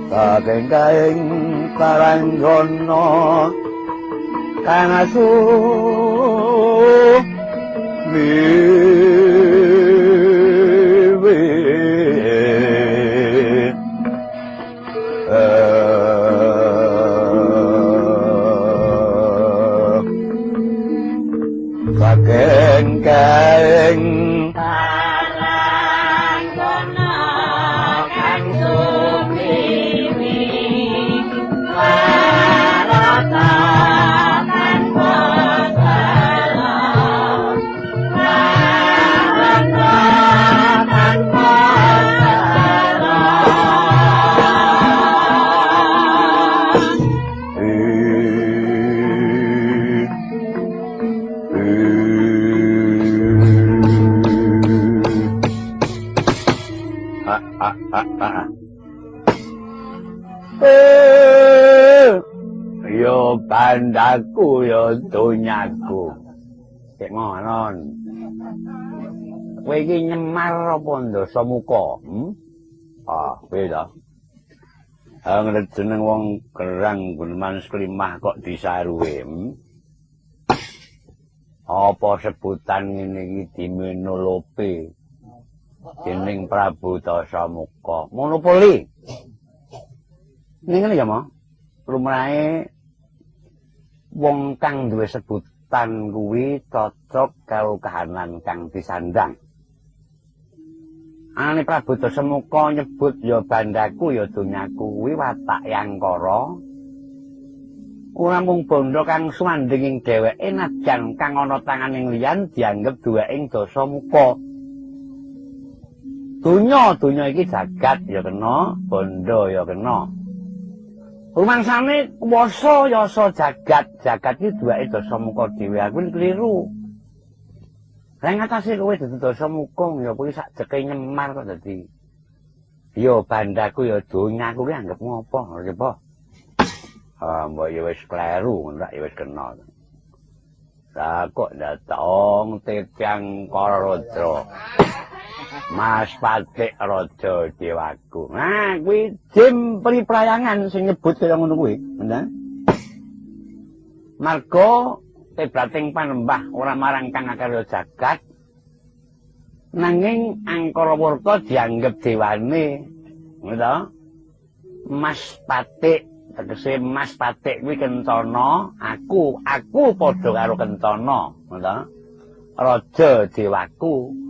Saking karanggana kang asu miwi saking kaing karanggana kang sumiwi warata tanpa salah warata tanpa salah. Yo bandaku yo donyaku. Sik ngono. Kowe iki nyemar apa ndasa muka? Ah, piye ta? Ah, jeneng wong gerang guneman seklimah kok disaruwe. Apa sebutan ngene iki dimenolope dening Prabu Dasamuka? Monopoli. Ngene ya, Ma. Lumrahe wong kang duwe sebutan kuwi cocok karo kahanan kang disandang. Anane Prabu Dasamuka nyebut ya bandaku ya donyaku kuwi watak Yangkara. Ora mung bondo kang sumandhing ing dheweke najan kang ana tanganing liyan dianggep duweking Dasamuka. Donya iki jagat ya kena, bondo ya kena. Rumangsane kuwasa yasa jagat, jagat iki duweke Dasamuka dhewe. Aku keliru. Lah ngatasi kowe dadi Dasamuka ya kuwi sak jeke nyemar kok dadi. Ya bandaku ya donyaku kuwi anggap ngopo ngerti apa? Ah, mbok ya wis kleru ngono ya wis kena. Lah kok datang titiang Kararadra. Mas Patik Raja Dewaku. Nah, kuwi jim priprayangan sing nyebut kaya ngono kuwi, bener. Marga tebrating panembah ora marang kang akarya jagat. Nanging Angkara Murka dianggep dewane. Ngono to? Mas Patik, tegese Mas Patik kuwi Kencana, aku padha karo Kencana, ngono to? Raja Dewaku.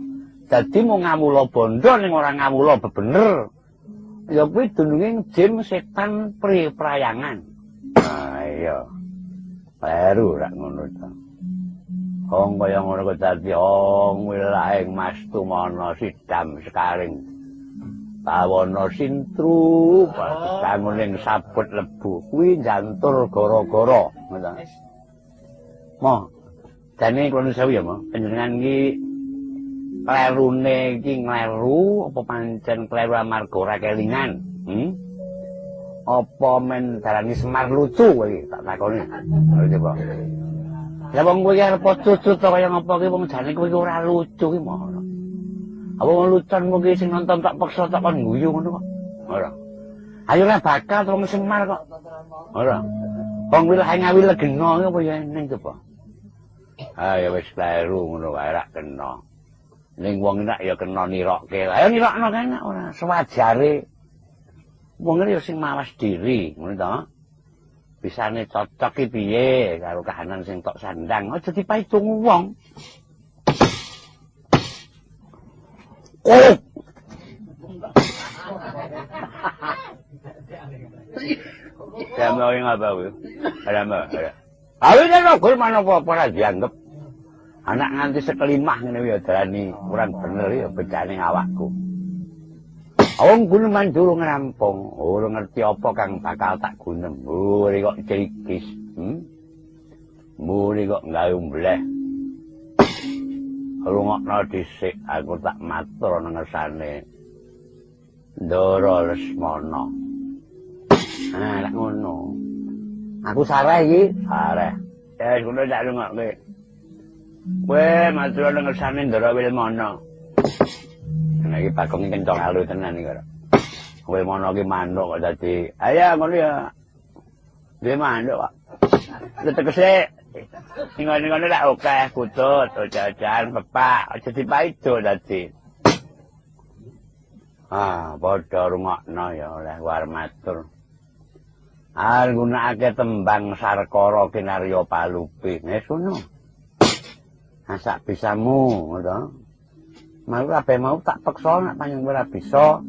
Dadi mung ngawula bondo ning ora ngawula bebener. Ya kuwi dununge jim setan priprayangan. Ah iya. Baru rak ngono ta. Wong kaya ngono kok dadi wong wilaing Mas Tumana sidam sekaring. Bawana sintru banguning sabut lebu kuwi jantur gara-gara ngono. Mo. Dene kula nuwun sewu ya, Mo. Panjenengan iki klerune iki ngleru apa pancen kleru amarga ora kelingan? Apa men darani Semar lucu kowe iki tak takoni. Ayo coba. Lah wong kowe arep cucut to kaya ngapa ki wong jane kowe ora lucu ki ngono. Apa wong lucon mung sing nonton tak peksa tak kon guyu ngono kok. Ora. Ayo ora bakal wong Semar kok. Ora. Wong kuwi lak ngawi legena apa ya ning coba. Ayo wis kleru ngono wae rak kena. Ning wong enak ya kena nirokke. Ayo nirokno kene ora sewajare. Wong ya sing mawas diri, ngono to. Bisane cocok ki piye karo kahanan sing tok sandang. Aja dipaitung wong. Oh. Jamane ngapa kuwi? Alama. Ayo nek gol manapa ora dianggep. Anak nganti sekelimah ngene ya darani kurang bener ya becane awakku. Wong guneman durung rampung, ora ngerti apa kang bakal tak gunem. Mburi kok crikis, Mburi kok gawe mbleh. Rungokno dhisik aku tak matur nang ngersane Ndara Lesmana. Ah, lak ngono. Aku sareh iki, sareh. Ya wis ngono tak rungokke. Kowe matur nang ngersane Ndara Wilmana. Nah iki Bagong kencang alu tenan iki ora. Kowe mono ki manuk kok dadi. Ayo ngono ya. Duwe manuk kok. Tegese ngene-ngene lak akeh kutut, jajan pepak, aja dipaido dadi. Ah, padha rungokno ya oleh war matur. Arep nggunakake tembang Sarkara Kinarya Palupi. Wis ngono. Sak bisamu, ngono. Mau kabeh mau tak peksa nek panjenengan ora bisa.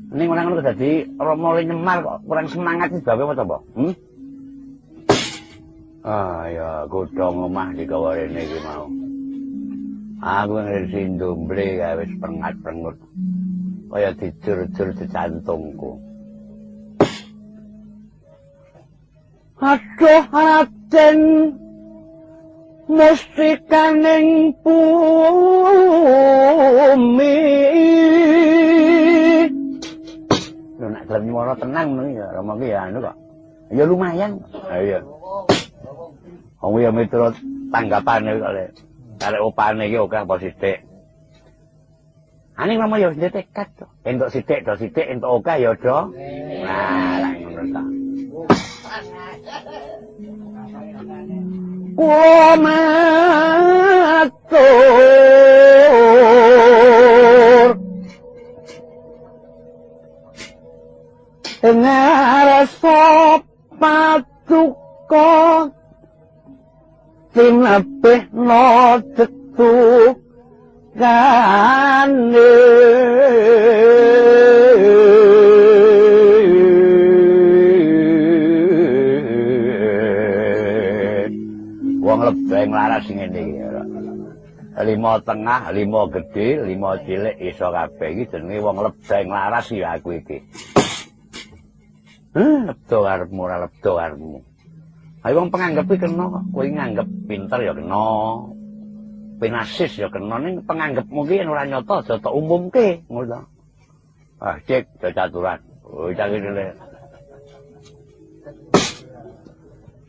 Ning ora ngono dadi Rama le nyemar kok kurang semangat iki sebabe apa to, Mbok? Hmm? Ah ya, godhong omah digawa rene iki mau. Aku ngrisi ndomble kae wis pengat-pengut. Kaya dijur-jur di jantungku. Aduh Raden mustikaning bumi. Lho nek gelem nyuwara tenang ngono ya, Rama ki ya anu kok. Ya lumayan. Ha iya. Wong ya miturut tanggapane kok le. Karek opane iki akeh apa sithik. Ane Rama ya wis tekad to. Entuk sithik do sithik, entuk akeh ya do. Nah, lak ngono ta. Kula matur ngarsa paduka tinebihna detukane. Wong lebeng laras ngene iki. 5 tengah, 5 gedhe, 5 cilik iso kabeh iki jenenge wong lebeng laras ya aku iki. Lebdo karepmu ora lebdo karepmu. Ayo wong penganggep iki kena kok. Kowe nganggep pinter ya kena. Pinasis ya kena ning penganggepmu ki ora nyata aja tok umumke ngono. Ah cek caturan. Oh cah ngene.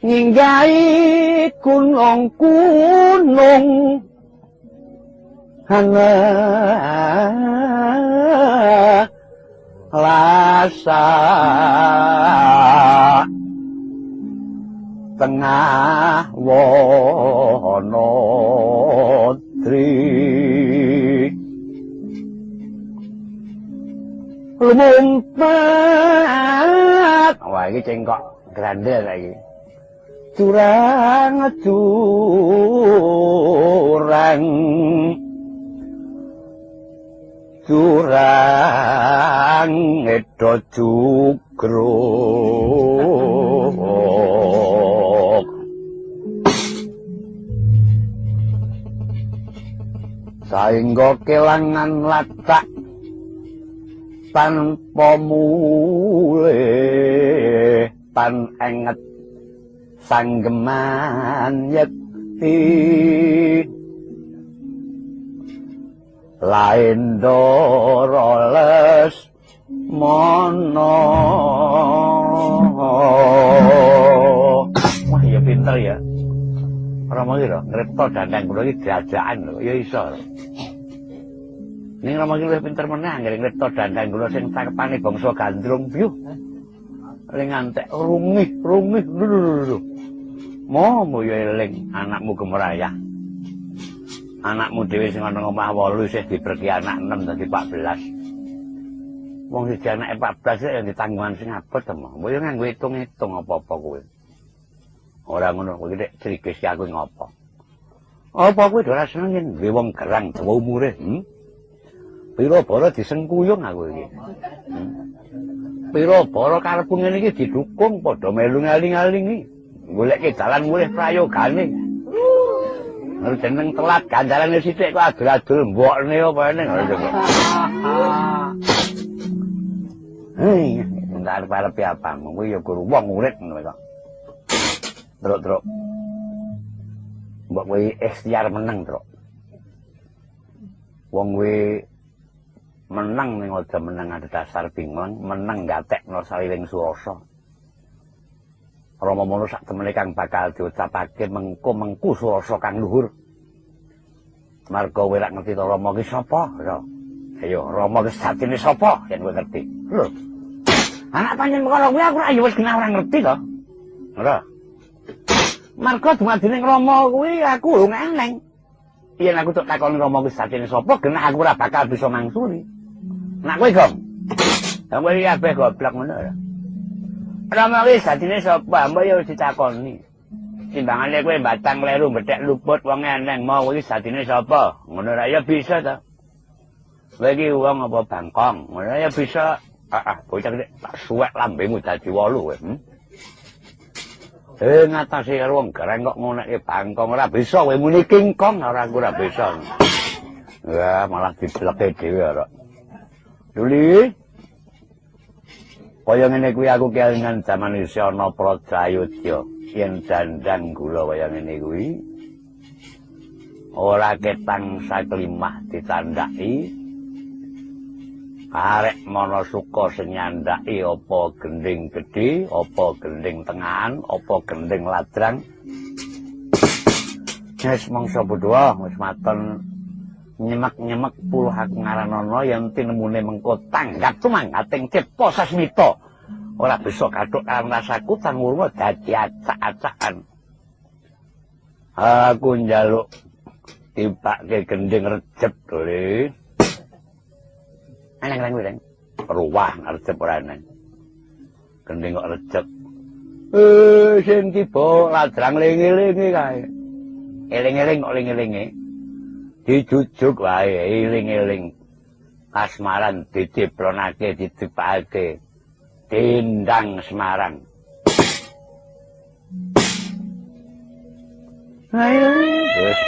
Nyinggahi gunung-gunung lasa tengah wana tri lumumpat. Wah iki cengkok grandel saiki. Curang curang curang edo jugruk. Saengga kelangan latak tanpa mulih tan enget sanggeman yekti lain doro les mono. Wah ya pinter ya Rama iki lho ngripta dandang kula iki jajakan lho ya iso. Ning Rama iki luwih pinter meneh anggere ngripta dandang kula sing cakepane bangsa gandrung byuh. Ning ngantek rungih rungih lho. Momo ya eling anakmu gemerayah. Anakmu dhewe sing ana omah 8 isih diberki anak 6 dadi 14. Wong siji anake 14 ya ditanggungan sing abot to. Mbok yo nganggo hitung-hitung apa-apa kowe. Ora ngono kowe iki crigis aku ngopo. Apa kowe ora seneng yen duwe wong gerang dawa umure? Pira bara disengkuyung aku iki. Pira bara karepmu ngene iki didukung padha melu ngaling-alingi. Goleke dalan mulih prayogane. Ora jeneng telat ganjarane sithik kok adul-adul mbokne apa eneng. Hei, entar arep apamu kuwi ya guru wong urip ngono kok. Truk-truk. Mbok kowe ikhtiar meneng, Truk. Wong kowe menang ning aja menang ada dasar bingung, menang gatekno saliring surasa. Rama mono sak temene kang bakal diucapake mengko-mengku surasa kang luhur. Marga kowe rak ngerti to Rama ki sapa? Ya. Ayo, Rama ki sejatine sapa yen kowe ngerti? Lho. Anak pancen perkara kuwi aku ya wis genah ora ngerti to. Ora. Marga dumadine Rama kuwi aku lho eneng. Yen aku tok takoni Rama ki sejatine sapa, genah aku ora bakal bisa mangsuli. Nak kowe, Gong. Lah kowe iki kabeh goblok ngono ora. Rama ki sejatine sapa, mbok ya wis ditakoni. Timbangane kowe batang kleru mbethek luput wong eneng mau kuwi sejatine sapa? Ngono ra ya bisa to. Kowe iki wong apa bangkong? Ngono ya bisa. Ah, bocah tak suwek lambemu dadi 8 kowe. Ngatasi karo wong gareng kok ngonekke bangkong ora bisa kowe muni kingkong ora aku ora bisa. Wah, malah dibleke dhewe ora. Luli. Kaya ngene kuwi aku kelingan jaman isih ana Praja Ayodya, yen dandang gula kaya ngene kuwi ora ketang saklimah ditandhaki. Arek mana suka sing nyandhaki apa gendhing gedhe, apa gendhing tengahan, apa gendhing ladrang. Wis mangsa bodho wis maton nyemek-nyemek puluh aku ngaranana yen tinemune mengko tanggap tumanggating cipta sasmita. Ora bisa gathuk karo rasaku tangurma dadi acak-acakan. Aku njaluk tibake gendhing rejeb dole. Eneng eneng ruwah rejeb ora eneng. Gendhing kok rejeb. Sing tiba ladrang lingi-lingi kae. Eling-eling kok lingi-lingi. Dijujuk wae eling-eling. Kasmaran diciplonake ditipake. Dindang Semarang. Ayo terus.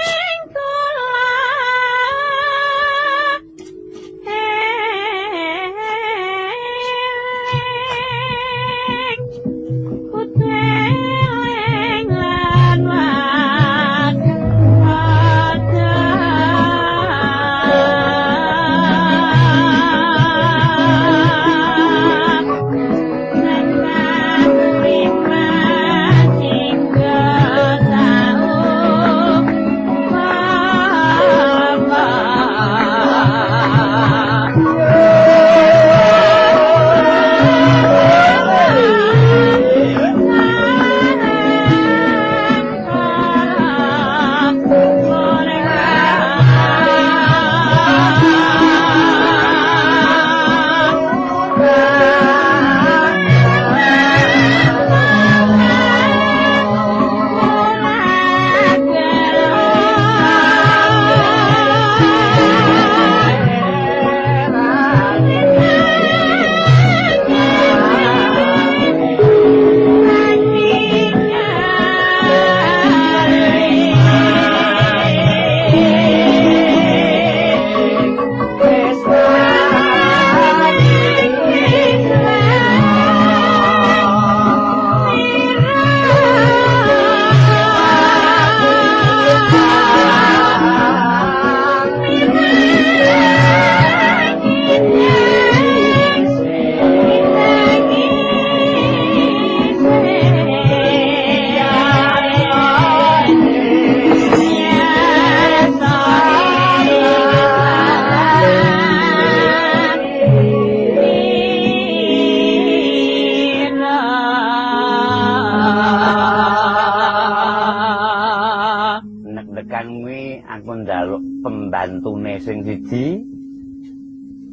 Pembantune sing siji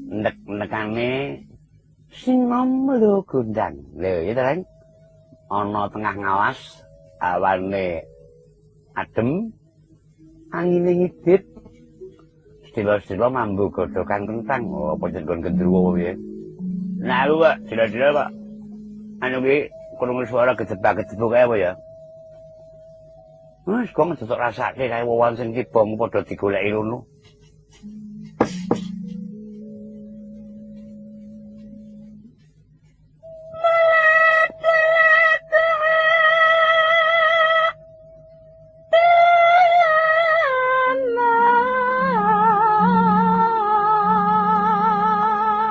nek-nekane sing nom lho gondang. Lho ya ta, Reng? Ana tengah ngawas, awane adem, angine ngidit. Sedilo-sedilo mambu godhogan kentang. Oh, apa jeneng gendruwo piye? Nah, aku kok sedilo-sedilo kok anu ki krungu suara gejebak-gejebuk kae apa ya? Wis kok ngetok rasake kae wong sing tiba padha digoleki ngono.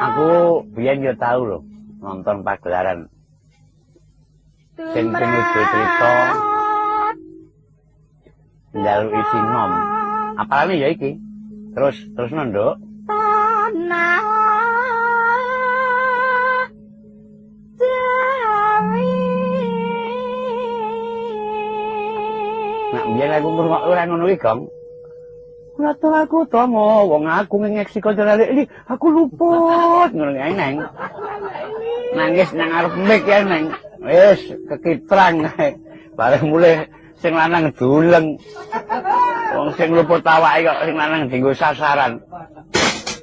Aku biyen yo tau lho nonton pagelaran sing pinuju crita njaluk isi nom. Apalane ya iki. Terus terusno, Nduk. Tanpa Tanah Jawi. Nak biyen aku ngrungokno ora ngono iki, Gong. Ora tau aku tomo, wong aku ngeksi kanca lali, aku luput ngono kae neng. Nangis nang arep mik ya neng. Wis kekitrang kae. Bareng mulih sing lanang duleng. Wong sing luput awake kok sing lanang dienggo sasaran.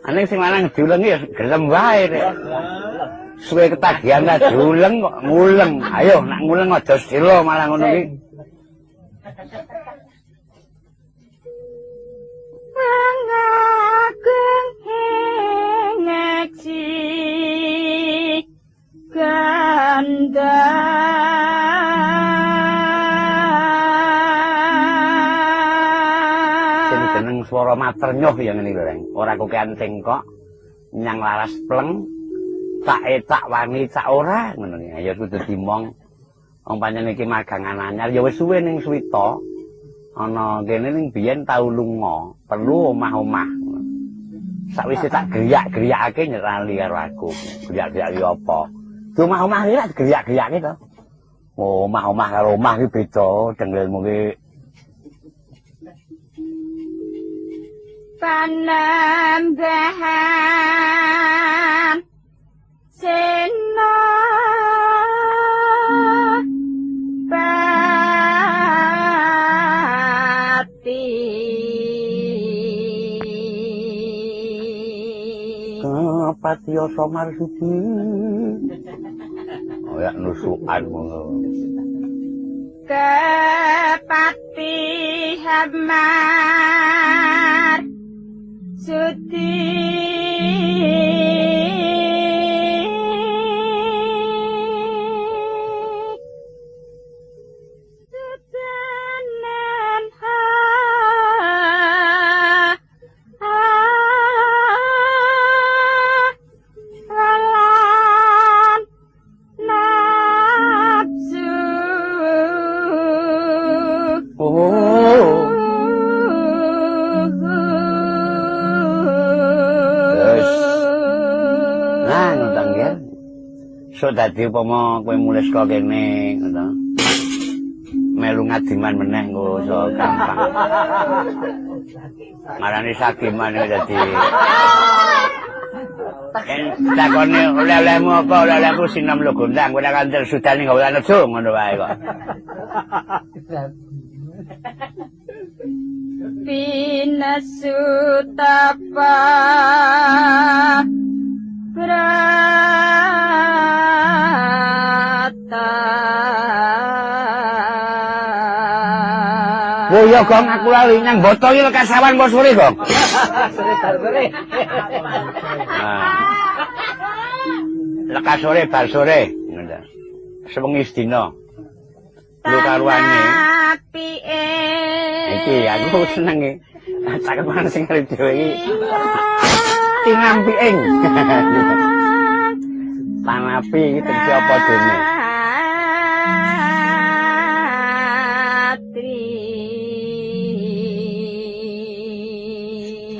Aning sing lanang diulengi ya gelem wae rek. Suwe ketagihan ta diuleng kok nguleng. Ayo nak nguleng aja sila malah ngono iki. Angageng ngeksi ganda. Sing jeneng swara maternyoh ya ngene lho, Reng. Ora kokean cengkok nyang laras pleng tak tak wani tak ora ngono iki. Ya kudu dimong. Wong pancen iki magangan anyar ya wis suwe ning Swita. Ana kene ning biyen tau lunga, perlu omah-omah. Sakwise tak griyak-griyakake nyerali karo aku. Griyak-griyak iki apa? Di omah-omah iki lak griyak-griyake to. Oh, omah-omah karo omah iki beda, denggelmu iki. Panembahan Sena Pati. Kepatiya Marsudi. Oh ya nusukan ngono. Kepati Hamar Sudi. Sudanan ha lalan nafsu. Oh. Nah, ngono ya. So dadi upama kowe mulih saka kene, ngono. Melu ngadiman meneh engko iso gampang. Marani sakiman kok dadi. Yen takone oleh-olehmu apa oleh-olehku sinom lo gondang, kowe nek kantil sudane gawe aja ngono wae kok. Pinasutapa brata. Oh iya Gong, aku lali nang boto iki lekasawan apa sore, Gong? Sore bar sore. Nah. Lekas sore bar sore, ngono. Sewengi sedina. Lho karuane. Iki aku seneng iki. Cakepan sing arep dhewe iki. Tinampi ing. Tanapi iki tegese apa dene?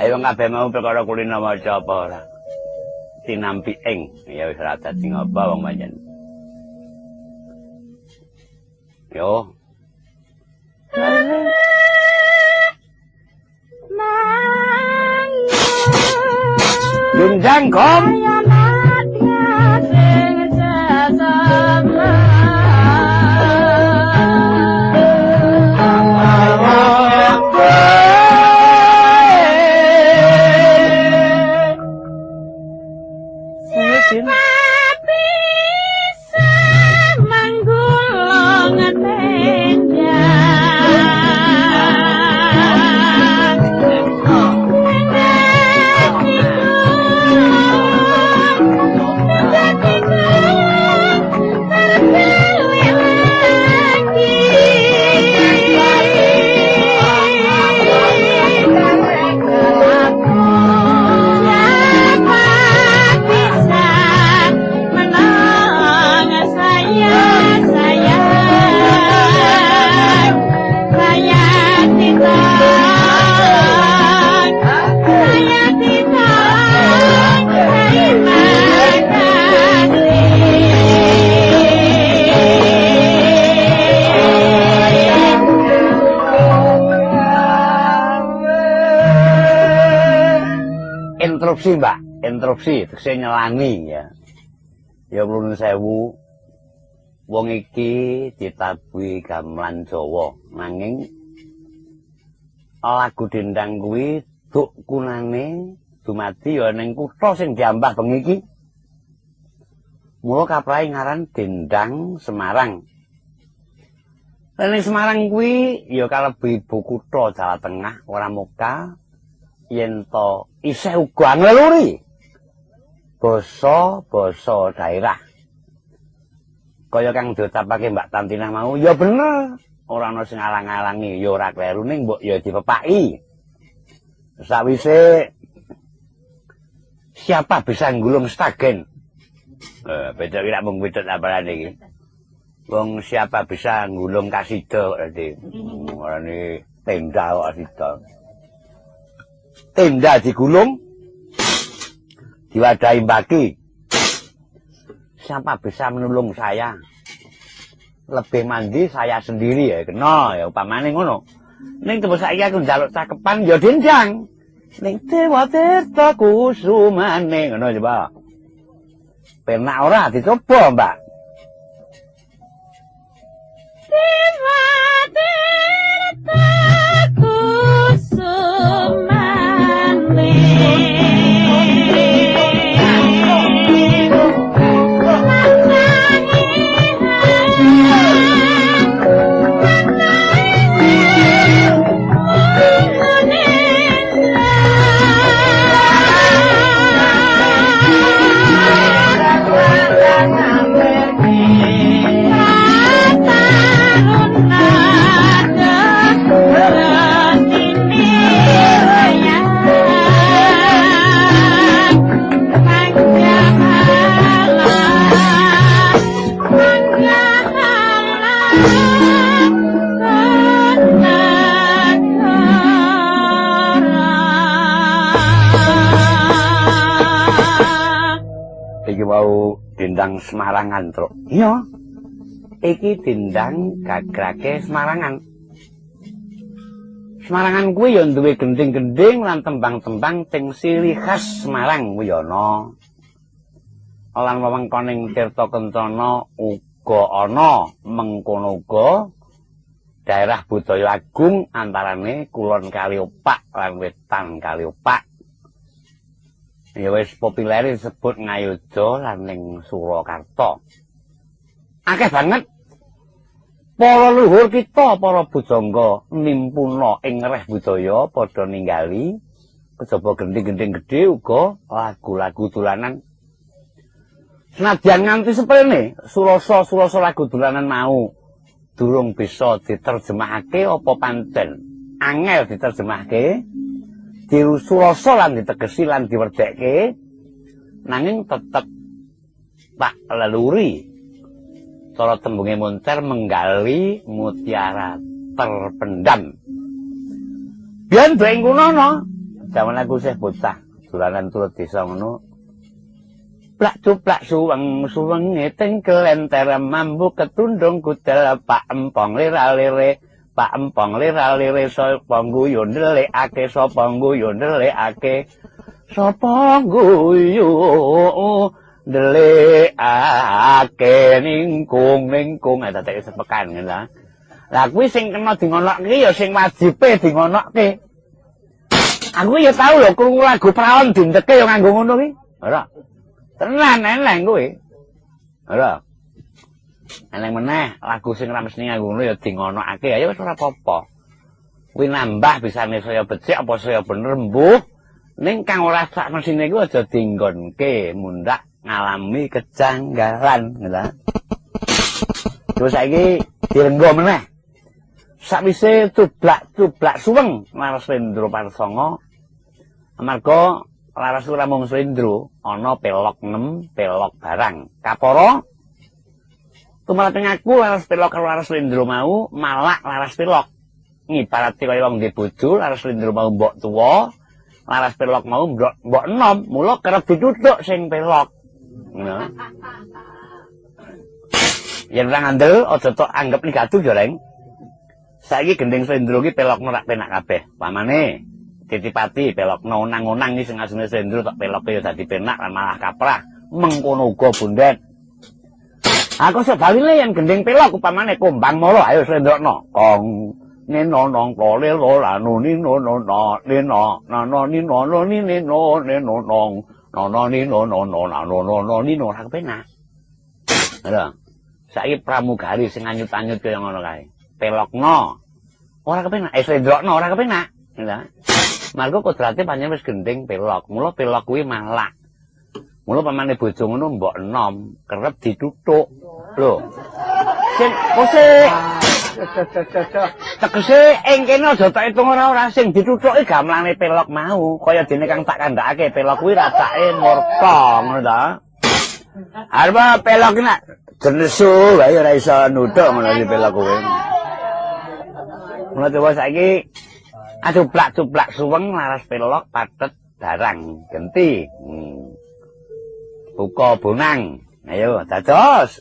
Ayo kabeh mau perkara kulino maca apa ora. Tinampi ing ya wis ora dadi ngapa wong pancen. Yo. Lundang Gong. Interupsi, Mbak. Interupsi tegese nyelani ya. Ya nuwun sewu. Wong iki ditabuhi gamelan Jawa, nanging lagu dendang kuwi duk kunane dumadi ya ning kutha sing diambah bengi iki. Mula kaprahe ngaran Dendang Semarang. Lan ning Semarang kuwi ya kalebu ibu kutha Jawa Tengah, ora muka yen to isih uga ngleluri basa-basa daerah. Kaya kang diucapake Mbak Tantinah mau, ya bener, ora ana sing alang-alangi, ya ora kleru ning mbok ya dipepaki. Sawise siapa bisa nggulung stagen? Beda iki lak mung wedhok apalane iki. Wong siapa bisa nggulung kasida berarti. Orane tenda kok kasida. Tenda digulung diwadahi mbaki. Siapa bisa menolong saya? Lebih mandi saya sendiri ya kena ya upamane ngono. Ning tembus saiki aku njaluk cakepan ya dendang. Ning Dewa Tirta Kusumane ngono coba. Penak ora dicoba, Mbak. Dewa Tirta Kusumane. Iki wau dendang Semarangan, Truk. Iya. Iki dendang gagrake Semarangan. Semarangan kuwi ya duwe gending-gending lan tembang-tembang sing ciri khas Semarang kuwi ana. Lan wewengkoning Tirta Kencana uga ana, mengkono uga daerah budaya agung antarane Kulon Kaliopak lan Wetan Kaliopak. Ya wis populer disebut Ngayogya lan ning Surakarta. Akeh banget para luhur kita, para bujangga nimpuna ing reh budaya padha ninggali kejaba gending-gending gedhe uga lagu-lagu dolanan. Senadyan nganti seprene surasa-surasa lagu dolanan mau durung bisa diterjemahake apa pancen angel diterjemahke. Disurasa lan ditegesi lan diwerdekke nanging tetep tak leluri. Cara tembunge moncer menggali mutiara terpendam. Biyen duwe ngono no. Jaman aku isih bocah, dolanan turut desa ngono. Plak cuplak suweng suwenge teng kelenter mambu ketundung kudel Pak Empong lira-lire. Pak Empong lira-lire sapa guyu ndelikake sapa guyu ndelikake sapa guyu ndelikake ningkung ningkung dadeke sepekan ngono ta. Lah kuwi sing kena dingonokke ya sing wajibe dingonokke. Aku ya tau lho krungu lagu praon dinteke ya nganggo ngono ki. Ora. Tenan eneng kuwi. Ora. Eneng meneh lagu sing ra mesti nganggo ngono ya dingonokake ya wis ora apa-apa. Kuwi nambah bisane saya becik apa saya bener mbuh. Ning kang ora sak mesine iku aja dinggonke mundhak ngalami kejanggalan ngono. Terus saiki direnggo meneh. Sakwise tublak-tublak suweng laras Slendro Parsanga. Amarga laras ora mung slendro, ana pelok 6, pelok barang. Kapara tumraping aku laras pelok karo laras slendro mau malak laras pelok. Ngibarate kaya wong ndek bojo, laras slendro mau mbok tuwa, laras pelok mau mbok enom, mula kerep dituthuk sing pelok. Ngono. Yen ora ngandel aja tok anggap ligadu ya, Reng. Saiki gending slendro iki pelokno rak penak kabeh. Pamane Titipati pelokno onang-onang iki sing asline slendro tok peloke ya dadi penak lan malah kaprah. Mengkono uga bundet. Aku sebaline yen gending pelok upamane kumbang molo ayo slendrokno. Kong nino nong to le lo la no ni no no no ni no na no ni no no ni ni no ni no nong no no ni no no no na no no no ni no ora kepenak. Lha saiki pramugari sing anyut-anyut kaya ngono kae. Pelokno ora kepenak, slendrokno ora kepenak. Lha margo kodrate pancen wis gending pelok. Mula pelok kuwi malak. Mula pamane bojo ngono mbok enom kerep dituthuk. Lho. Sing kose tegese ing kene aja tak itung ora-ora sing dithuthuki gamelane pelok mau. Kaya dene kang tak kandhakake pelok kuwi rasake murka ngono ta. Arep pelok ki nak jenesu wae ora iso nuthuk ngono iki pelok kuwi. Mula coba saiki acuplak-cuplak suweng laras pelok patet barang genti. Buka bonang. Ayo dados.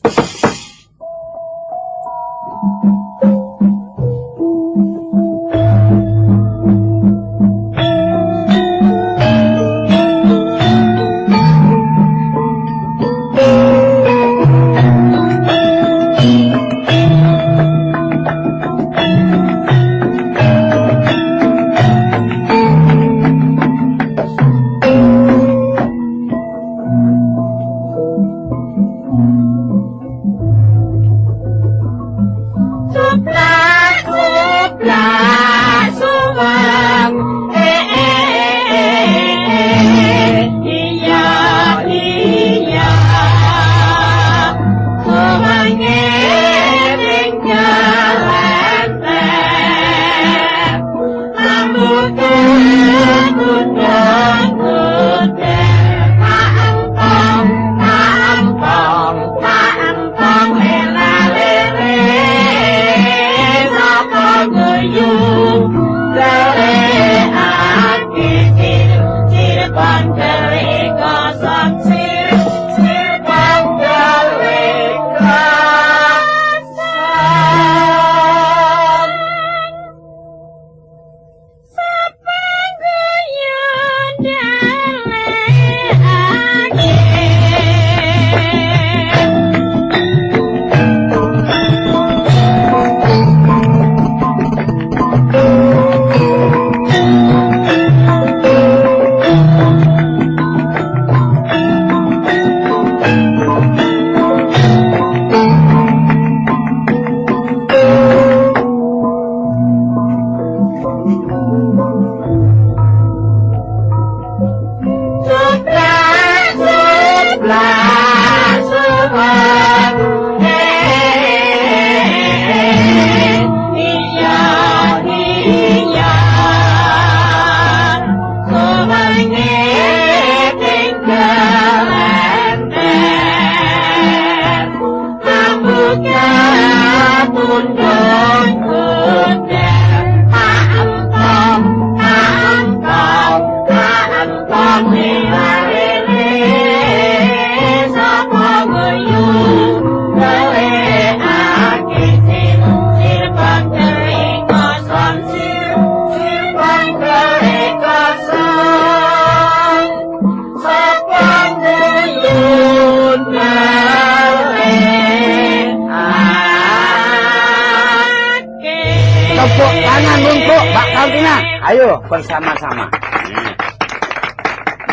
Tepuk tangan untuk Mbak Tantina. Ayo bersama-sama.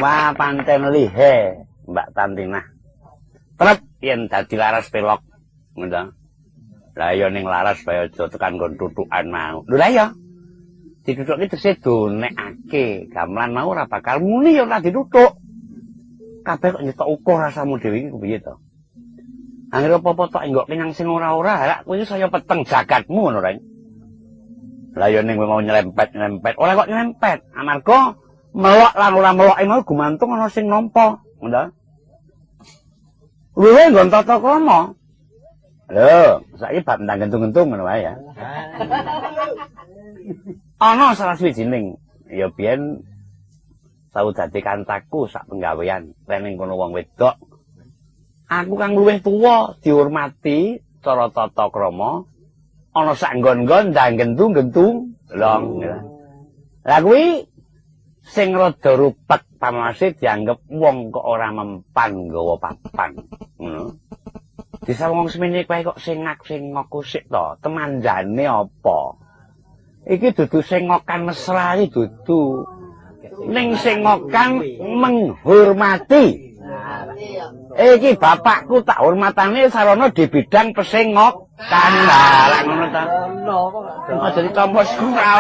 Wah, panten lihe Mbak Tantina. Trep yen dadi laras pelok. Ngono. Lah ya ning laras bae aja tekan nggon tutukan mau. Lho lah ya. Ditutuki tesih donekake. Gamelan mau ora bakal muni ya ora ditutuk. Kabeh kok nyetok ukur rasamu dhewe iki piye to? Angger apa-apa tok enggokke nang sing ora-ora, lak kowe saya peteng jagatmu ngono reng. Lah ya ning kowe mau nyerempet-nyerempet, ora kok nyerempet. Amarga melok lan ora meloke mau gumantung ana sing nampa, ngono. Luwe nggon tata krama. Lho, saiki bab ndang gentung-gentung ngono wae ya. Ana salah swijining ya biyen tau dadi kancaku sak penggawean, ning kono wong wedok. Aku kang luwih tuwa dihormati cara tata krama ana sak nggon-nggon ndang gentung-gentung long. Lah kuwi Sing rada rupek pamase dianggep wong kok ora mempan nggawa papan. Ngono. Disawang wong semene kowe kok sengak-sengok kusik to, temanjane apa? Iki dudu sengokan mesra iki dudu. Ning sengokan menghormati. Iki bapakku tak hormatane sarana di bidang pesengokan. Lah ngono ta. Aja ditampa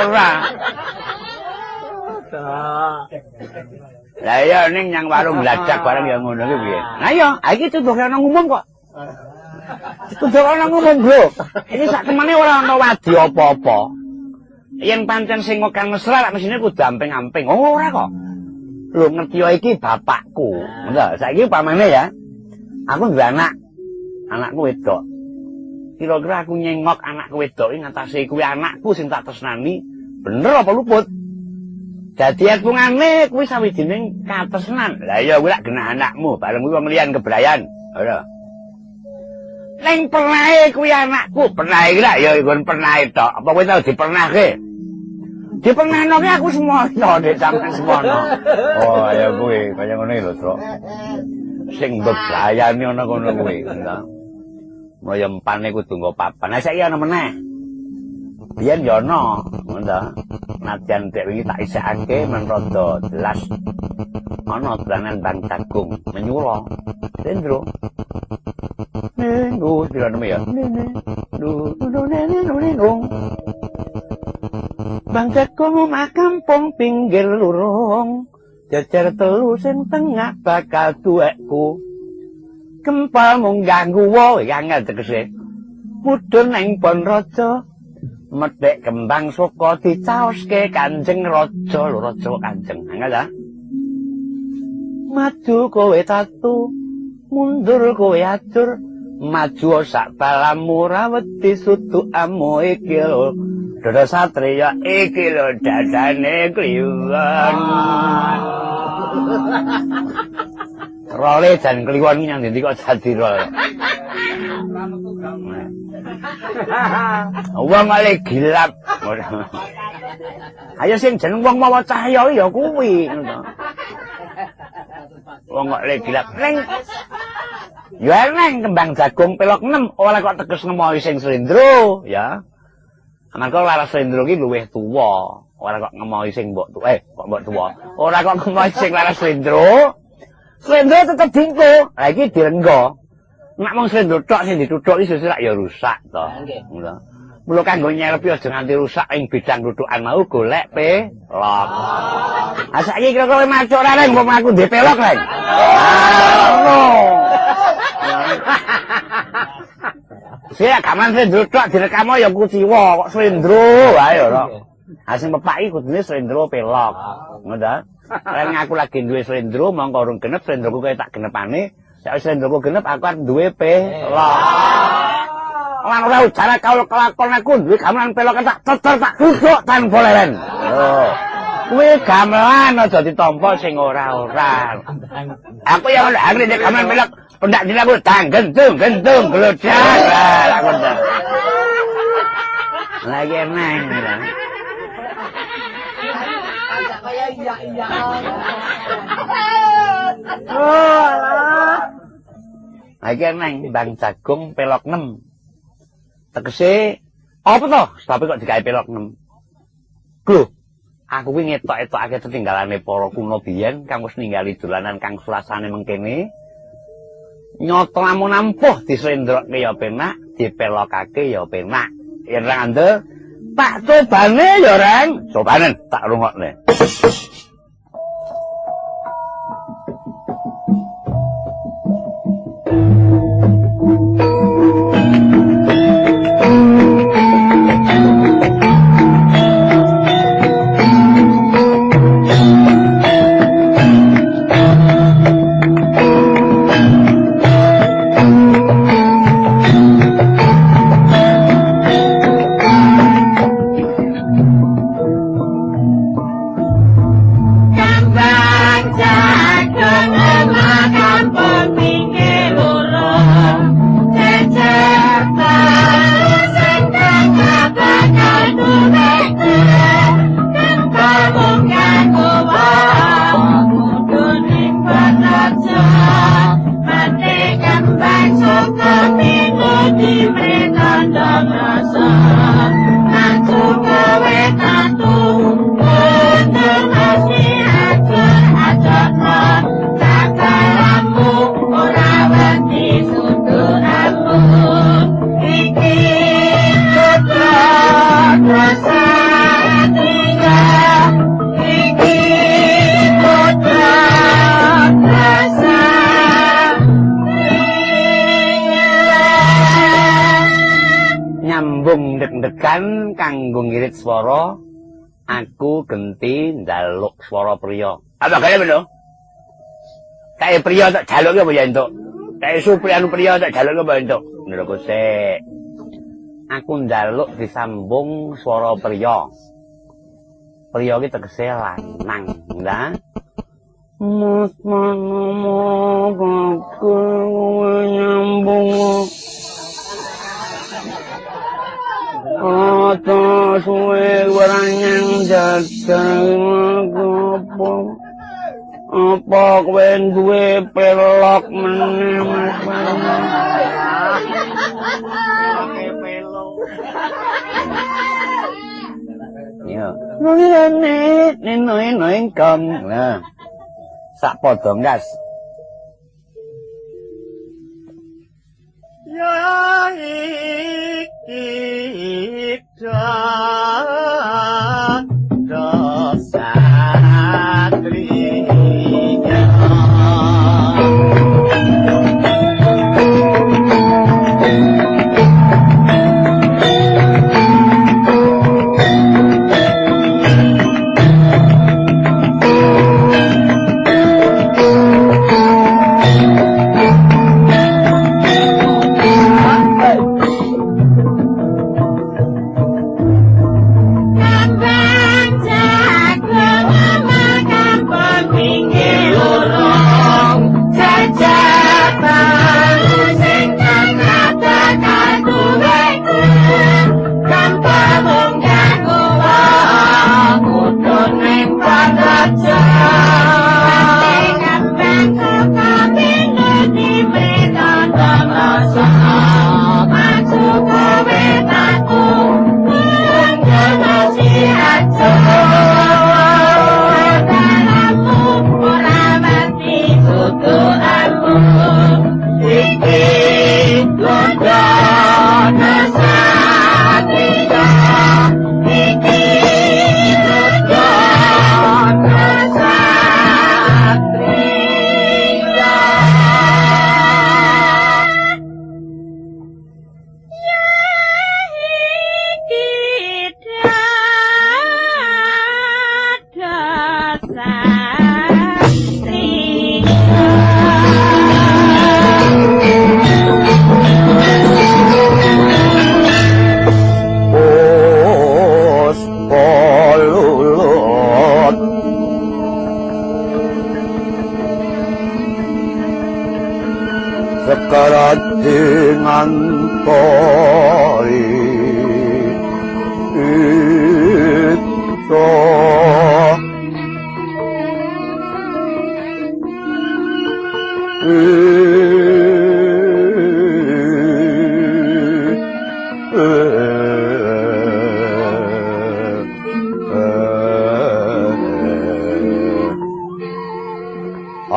ora. Lah iya ning nyang warung blajak bareng ya ngono ki piye. Lah iya, iki tuduhane nang umum kok. Tuduhane nang umum, Bro. Iki sak temene ora ana wadi apa-apa. Yen pancen sengokan mesra lak mesine kudu amping-amping. Oh ora kok. Lho ngerti iki bapakku. Ngono. Saiki upamane ya. Aku duwe anak. Anakku wedok. Kira-kira aku nyengok anakku wedok iki ngatasé kuwi anakku sing tak tresnani, bener apa luput? Dadi etungane kuwi sawijining katresnan. Lah iya kuwi lak genah anakmu, bareng kuwi wong liyan kebrayan. Ora. Ning pernahe kuwi anakku, pernahe iki lak ya nggon pernahe tok. Apa kowe tau dipernahke? Dipernahno ki aku semono nek sampean semono. Oh, ya kuwi kaya ngono iki lho, Truk. Sing bebayani ana kono kuwi, ngono. Maya empane kudu nggo papan. Lah saiki ana meneh. Biyen ya ana, ngono ta. Nadyan dek wingi tak isekake men rada jelas. Ana dolanan bang jagung menyura. Sendro. Nenggo pira neme ya? Nene. Du du nene nene nung. Bang jagung omah kampung pinggir lurung. Jejer telu sing tengah bakal duwekku. Kempal munggah guwa angel tegese. Mudhun ning bon raja. Medhek kembang suka dicaoske Kanjeng Raja lho raja Kanjeng. Angel ta? Maju kowe tatu, mundur kowe ajur, maju sak balamu ora wedi sudukamu iki lho. Dada satriya iki lho dadane kliwon. Role jan kliwon nyang ndi kok dadi rol. Wong ale gilap. Ayo sing jeneng wong mawa cahya ya kuwi ngono. Wong kok le gilap. Ning ya neng kembang jagung pelok 6 ora kok teges ngemohi sing slendro ya. Amarga laras slendro ki luwih tuwa, ora kok ngemohi sing mbok tuwa. Kok mbok tuwa. Ora kok ngemohi sing laras slendro. Slendro tetep dingko. Lah iki direnggo. Nek mung slendro tok sing dituthuk iki sesuk ya rusak to. Ngono. Mula kanggo nyerepi aja nganti rusak ing bidang tutukan mau golek pelok. Ah saiki kira-kira kowe macuk ora reng wong aku ndek pelok reng. Ngono. Sing gaman slendro tok direkam ya kuciwa kok slendro wae ora. Ah sing pepak iki kudune slendro pelok. Ngono ta? Reng aku lagi duwe slendro mongko urung genep slendroku kaya tak genepane. Nek slendroku genep aku arep duwe pelok. Lan ora ujara kaul kelakon aku duwe gamelan pelok tak cecer tak duduk tanpa leren. Lho. Kuwi gamelan aja ditampa sing ora-ora. Aku ya ora anggere nek gamelan pelok pendak dina aku danggentung gentung glodak. Lah ngono. Lah iki eneng lho. Kaya iya-iya. Oh alah. Lah iki eneng bang jagung pelok 6. Tegese apa to? Tapi kok digawe pelok 6. Lho, aku kuwi ngetok-etokake tetinggalane para kuna biyen kang wis ninggali dolanan kang sulasane mengkene. Nyoto lamun ampuh dislendrokke ya penak, dipelokake ya penak. Yen ra ngandel, tak cobane ya, Reng. Cobanen tak rungokne. Disambung ndek-ndekan kanggo ngirit swara, aku genti njaluk swara priya. Apa kaya ngono? Kae priya tak jaluke apa ya entuk? Kae supri anu priya tak jaluke apa entuk? Ngono sik. Aku njaluk disambung swara priya. Priya iki tegese lanang, ndah. Mas manomo kowe nyambung. Ata suwe waranyang jagal apa apa kowe duwe pelok meneh Mas Parno. Yo. Ngene nene ingkang. Nah. Sak padha ngas. Ya iki satriya.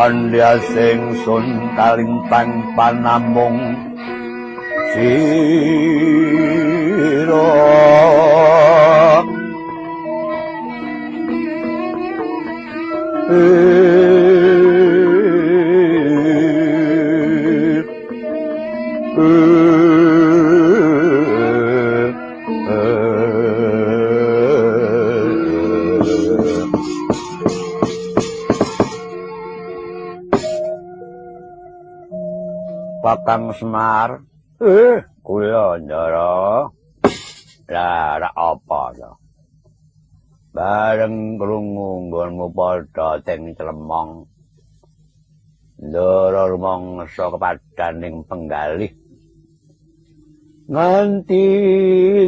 Andhasing sun kalintang panamung sira Kakang Semar, kula Ndara. Lah, rak apa to? Bareng krungu nggonmu padha teng Clemong. Ndara rumangsa kepadaning penggalih. Nganti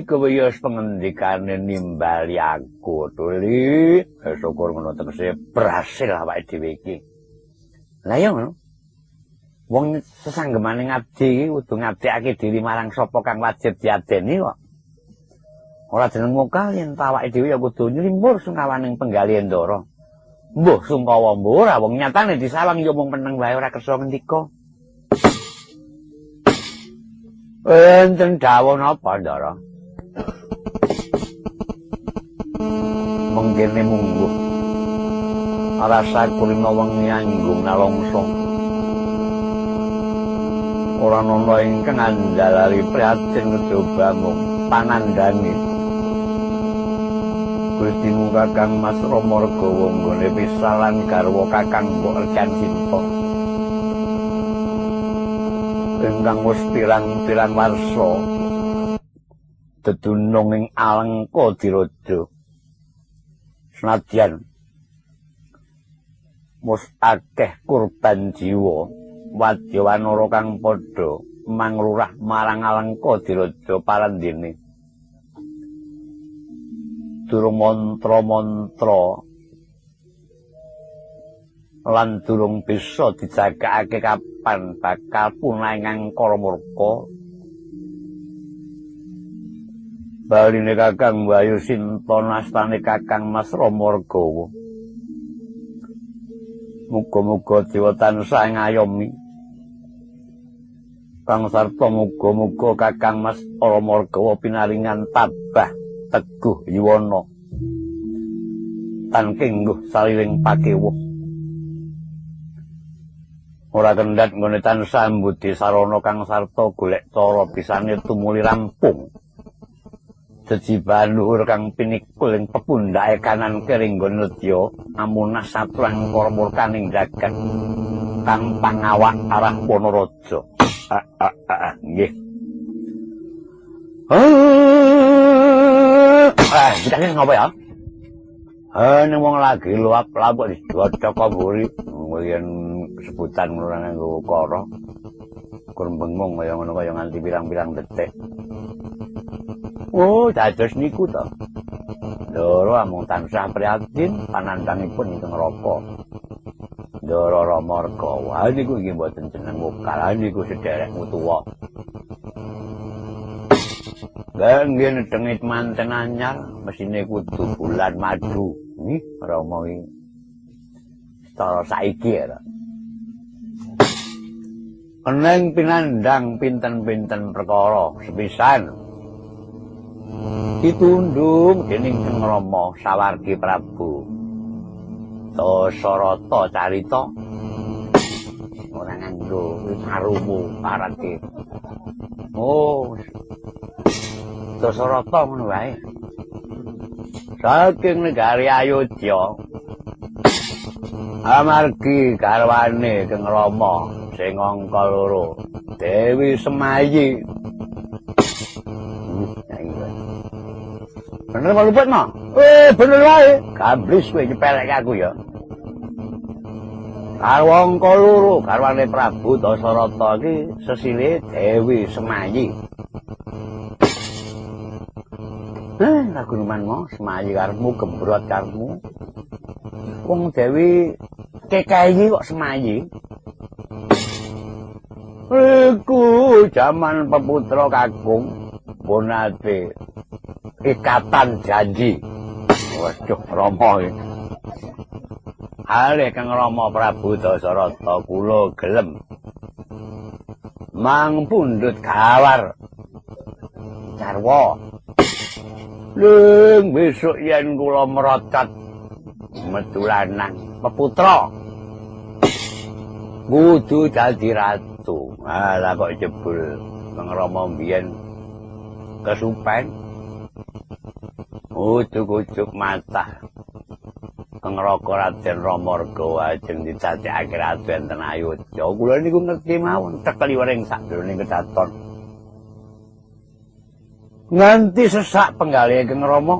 kewiyos pengendikane nimbali aku tuli, syukur ngono tegese berhasil awake dhewe iki. Lah ya ngono. Wong sesanggemane ngabdi iki kudu ngabdekake diri marang sapa kang wajib diabdeni kok. Ora jeneng mokal yen awake dhewe ya kudu nylimpur sungkawaning penggalih Ndara. Mbuh sungkawa mbuh ora wong nyatane disawang ya mung meneng wae ora kersa ngendika. Enten dawuh napa Ndara? Mengkene mungguh. Rasa kulino wengi anggung nalongso. Ora ana ingkang andalari prihatin kecobamu. Panandhange Gustimu Kakang Mas Rama Regawa nggone pisalan garwa Kakang Mbok Recan Sinta ingkang wis pirang-pirang warsa dedunung ing Alengka Diraja. Senadyan wis akeh kurban jiwa wadya wanara kang padha mangrurah marang Alengka Diraja parandene durung mantra-mantra lan durung bisa dijagakake kapan bakal punah ing angkara murka. Baline Kakang Bayu Sinta nastane Kakang Mas Rama Regawa. Muga-muga dewa tansah ngayomi. Kang sarta muga-muga Kakang Mas Rama Regawa pinaringan tabah teguh yuwana tan kengguh saliring pakewuh. Ora kendhat nggone tansah mbudi sarana kang sarta golek cara bisane tumuli rampung. Jejibahan luhur kang pinikul ing pepundhake kanan kiri nggon nedya amunah satrang angkara murkaning jagat kang pangawak arah Wanaraja. Nggih. Ah, kita ngopo ya? Ning wong lagi luap-luap dicocok mburi yen sebutan ngono nganggo kara. Kur bengong kaya ngono kaya nganti pirang-pirang detik. Oh, dados niku to. Ndara amung tansah prihatin panandhangipun ingkang raka. Ndara Rama Regawa niku inggih mboten jeneng wokal niku sederekmu tuwa. Lah nggih nedengit manten anyar mesine kudu bulan madu. Nggih, Rama iki. Secara saiki ya. Eneng pinandhang pinten-pinten perkara sepisan. Ditundung dening Kang Rama sawargi Prabu Dasarata carita ora nganggo sarumu parake. Oh, Dasarata ngono wae. Saking negari Ayodya amargi garwane Kang Rama sing angka loro Dewi Semayi. Bener apa luput, Ma? Bener wae. Gamblis kowe nyepeleke aku ya. Garwa angka loro garwane Prabu Dasarata iki sesile Dewi Semayi. Lagu numan mo, Semayi karepmu gembrot karepmu. Wong Dewi Kekeyi kok Semayi. Iku jaman peputra kakung ponate ikatan janji. Waduh, Rama iki. Ale Kang Rama Prabu Dasarata kula gelem mang pundhut gawar garwa. Ling besok yen kula merocot metu lanang peputra kudu dadi ratu. Ah, lah kok jebul Kang Rama mbiyen kesupen ujug-ujug matah Kang Raka Raden Rama Regawa ajeng didadekake ratu enten Ayodya. Kula niku ngerti mawon tekeliwering sakjroning kedaton. Nganti sesak penggalih Kang Rama.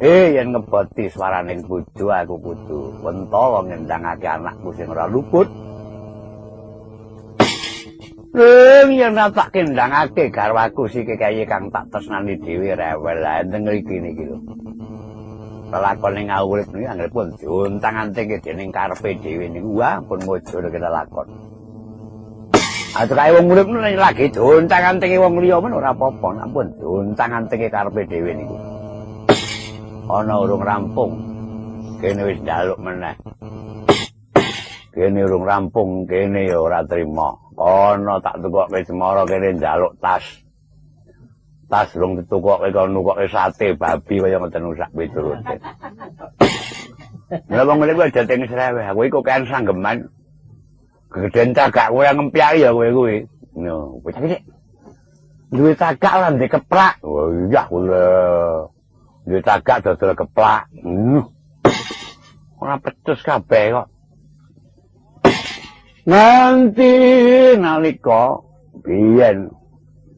Yen ngeboti swaraning bojo aku kudu wentala ngendangake anakku sing ora luput. Ing yen tak kendangake garwaku si Kekeyi kang tak tresnani dhewe rewel lha enten ngriki niki lho. Lelakone ngawurip niki anggenipun diuntang-antingke dening karepe dhewe niku wah pun mujur kelakon. Aja kae wong urip lagi diuntang-antingke wong liya men ora apa-apa, ampun diuntang-antingke karepe dhewe niku. Ana urung rampung kene wis njaluk meneh. Kene urung rampung kene ya ora trima. Kono tak tukokke Cemara kene njaluk tas. Tas rung ditukokke kono nukokke sate babi kaya ngoten sak piturute. Lah wong ngene kuwi aja teng sreweh. Aku iku kan sanggeman. Gegeden cagak kowe ngempyaki ya kowe kuwi. No, bocah iki. Duwe cagak lan ndek keplak. Oh iya kula. Duwe cagak dodol keplak. Ora pecus kabeh kok. Nganti nalika biyen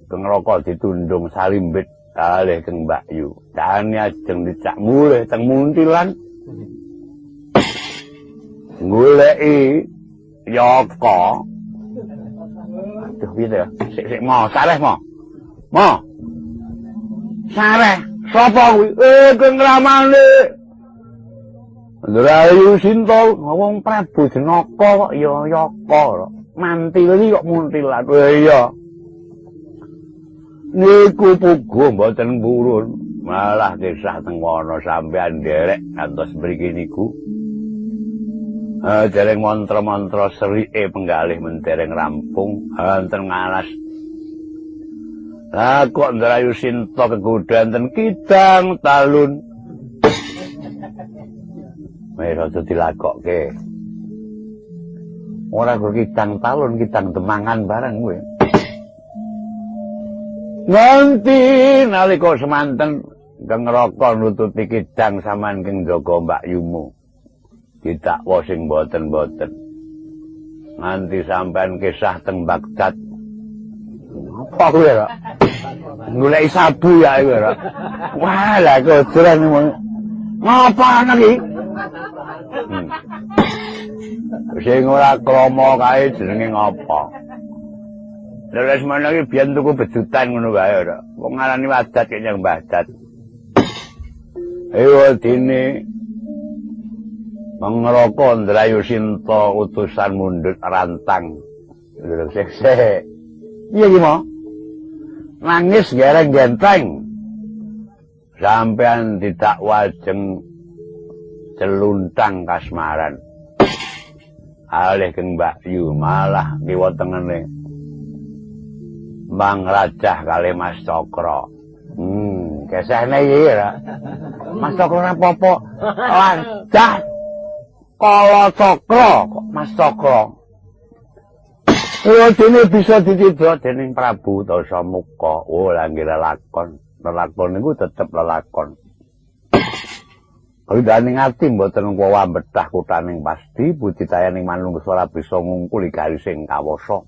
Keng Raka ditundung salimbit kalih Keng Mbak Yu. Dane ajeng dicak mulih teng Muntilan. Goleki Yaka. Aduh piye to ya? Sik mo, sareh mo. Mo. Sareh, sapa kuwi? Keng Ramane. Ndrayu Sinta wong Prabu Janaka kok ya Yaka. Mantili kok Muntilan. Iya. Niku pugu mboten purun, malah kisah teng wana sampean nderek ngantos mriki niku. Dereng mantra-mantra serike penggalih mendereng rampung wonten ngalas. Lah kok Ndrayu Sinta kegodha enten kidang talun. Wis aja dilakokke. Ora kok kidang talun, kidang demangan bareng kowe. Nganti nalika semanten Keng Raka nututi kidang sampean keng jaga Mbak Yumu. Didakwa sing mboten-mboten. Nganti sampean kisah teng Baghdad. Apa kuwi ya? Goleki sabu ya iku ya. Wah, lah kodoran ngapa ana iki? Sing ora krama kae jenenge ngapa? Lha wis mono iki biyen tuku bejutan ngono wae ora. Wong ngarani wadat kaya nyang Baghdad. Ewa dene Mangraka Ndrayu Sinta utusan mundhut rantang. Lho sik. Piye iki, Mo? Nangis gereng genteng. Sampean didakwa jeng celuntang kasmaran. Alih Keng Mbak Yu malah kiwa tengene Mang Rajah kali Mas Cakra. Kesehne iki ya. Mas Cakra ora apa-apa. Rajah Kala Cakra kok Mas Cakra. Dene bisa dicidra dening Prabu Dasamuka. Oh, lah nggih lelakon. Lelakon niku tetep lelakon. Kawidane ati mboten kuwa betah kutaning pasti buditayaning manungsa ora bisa ngungkuli garising kawasa.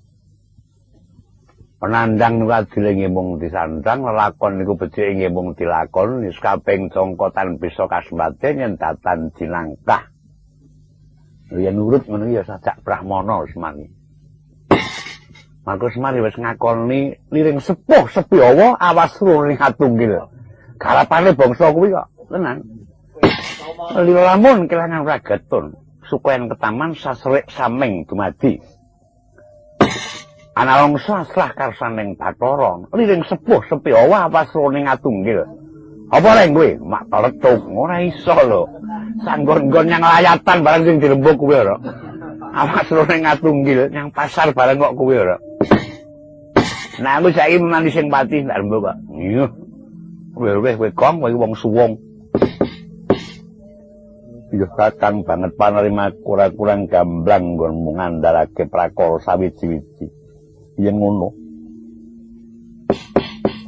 Penandang niku adile nggih mung disandang, lelakon niku becike nggih mung dilakon, wis kaping congkotan bisa kasembate yen datan jinangkah. Yen nurut ngono ya sajak Brahmana Semar. Mangko Semar wis ngakoni liring sepuh sepi awa awas ning atunggil. Garapane bangsa kuwi kok tenan. Lamun kelangan ragatun, sukoyan ketaman sasrik saming dumadi. Analongsa asrah karsaning Bathara, liring sepuh sepi awa awas ning atunggil. Apa reng kowe? Mak teletuk ora iso lho. Sanggon-nggon nyang layatan barang sing dirembug kuwi ora. Awas ning atunggil nyang pasar barang kok kuwi ora. Nah aku saiki menani sing pati ndak rembug kok. Iya. Kowe kowe kong kowe wong suwung. Iya kakang banget panerima kurang-kurang gamblang nggonmu ngandharake prakara sawiji-wiji. Yen ngono.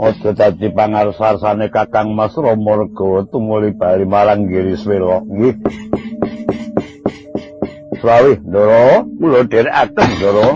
Aja dadi pangarsa-arsane Kakang Mas Rama Rega tumuli bali marang Giriswela. Nggih. Srawih, Ndara, kula dherekaken, Ndara.